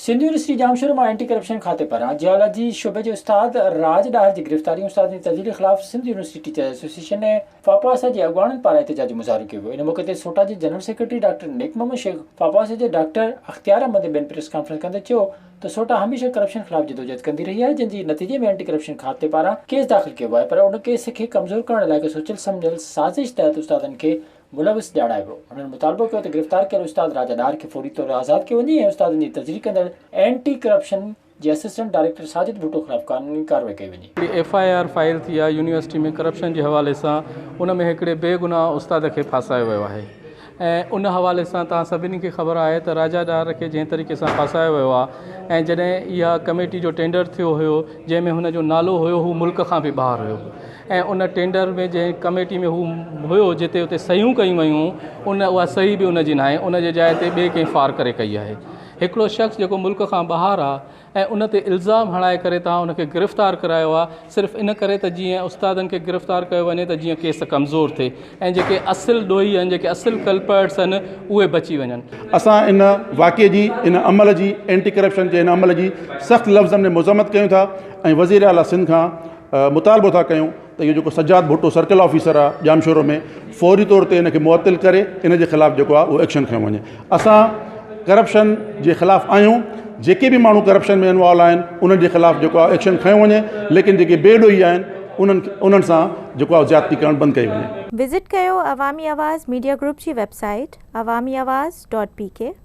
Sindh university Jamshoro مان anti corruption کاتي پاران جيالاجي شعبي جي استاد راج ڏاهر جي گرفتاري ۽ استادن جي تذليل خلاف Sindh university teachers association ۽ FAPUASA جي اڳواڻن پاران احتجاجي مظاهرو ڪيو ويو. ان موقعي تي سوٽا جي general secretary doctor Nek Muhammad Shaikh, FAPUASA جي ڊاڪٽر اختيار احمد ۽ ٻين پريس ڪانفرنس ڪندي چيو ته سوٽا هميشه ڪرپشن خلاف جدوجهد ڪندي رهي آهي جنهن جي نتيجي ۾ اينٽي ڪرپشن کاتي پاران ڪيس داخل ڪيو ويو آهي پر ان ڪيس کي ڪمزور ڪرڻ لاء هڪ سوچيل سمجهيل سازش تحت استادن کي ملوث ڄاڻايو ويو. هنن مطالبو ڪيو ته گرفتار ڪيل استاد راجا ڏاهر کي فوري طور آزاد ڪيو وڃي ۽ استادن جي تجري ڪندڙ اينٽي ڪرپشن جي اسسٽنٽ ڊائريڪٽر ساجد ڀٽو خلاف قانوني ڪارروائي ڪئي وڃي. هڪڙي ايف I R file ٿي آهي يونيورسٽي ۾ ڪرپشن جي حوالي سان ان ۾ هڪڙي بي گناهه استاد کي ڦاسايو ويو آهي ۽ ان حوالي سان توهان سڀني کي خبر آهي ته راجا ڏاهر کي جنهن طريقي سان ڦاسايو ويو آهي ۽ جڏهن اها ڪميٽي جو ٽينڊر ٿيو هيو جنهن ۾ هن جو نالو هيو هو ملڪ کان به ٻاهر هيو ۽ ان ٽينڊر ۾ جنهن ڪميٽي ۾ هو هيو جتي اتي صحيحون ڪيون ويون ان اها صحيح به ان جي ناهي ان جي جاء تي ٻئي ڪنهن فار ڪري ڪئي آهي هڪڙو شخص جيڪو ملڪ کان ٻاهر آهي ۽ ان تي الزام هڻائي ڪري توهان ان کي گرفتار ڪرايو آهي صرف ان ڪري ته جيئن استادن کي گرفتار ڪيو وڃي ته جيئن ڪيس ڪمزور ٿئي ۽ جيڪي اصل ڏوهي آهن جيڪي اصل ڪلپرٽس آهن اهي بچي وڃن. اسان ان واقعي جي ان عمل جي اينٽي ڪرپشن جي ان عمل جي سخت لفظن ۾ مذمت ڪيون ٿا ۽ وزير اعليٰ سنڌ کان مطالبو ٿا ڪيون ته اهو جيڪو سجاد ڀٽو سرڪل آفيسر آهي ڄامشورو ۾ فوري طور تي ان کي معطل ڪري ان جي خلاف جيڪو آهي اهو ايڪشن کنيو وڃي اسان ڪرپشن جي خلاف آهيون جيڪي به ماڻهو ڪرپشن ۾ انوالو آهن انهن جي خلاف جيڪو آهي ايڪشن کنيو وڃي ليڪن جيڪي بي ڏوهي آهن انهن انهن سان جيڪو آهي زيادتي ڪرڻ بند ڪئي وڃي. وزٽ ڪيو عوامي آواز ميڊيا گروپ جي website Awami Awaz dot P K.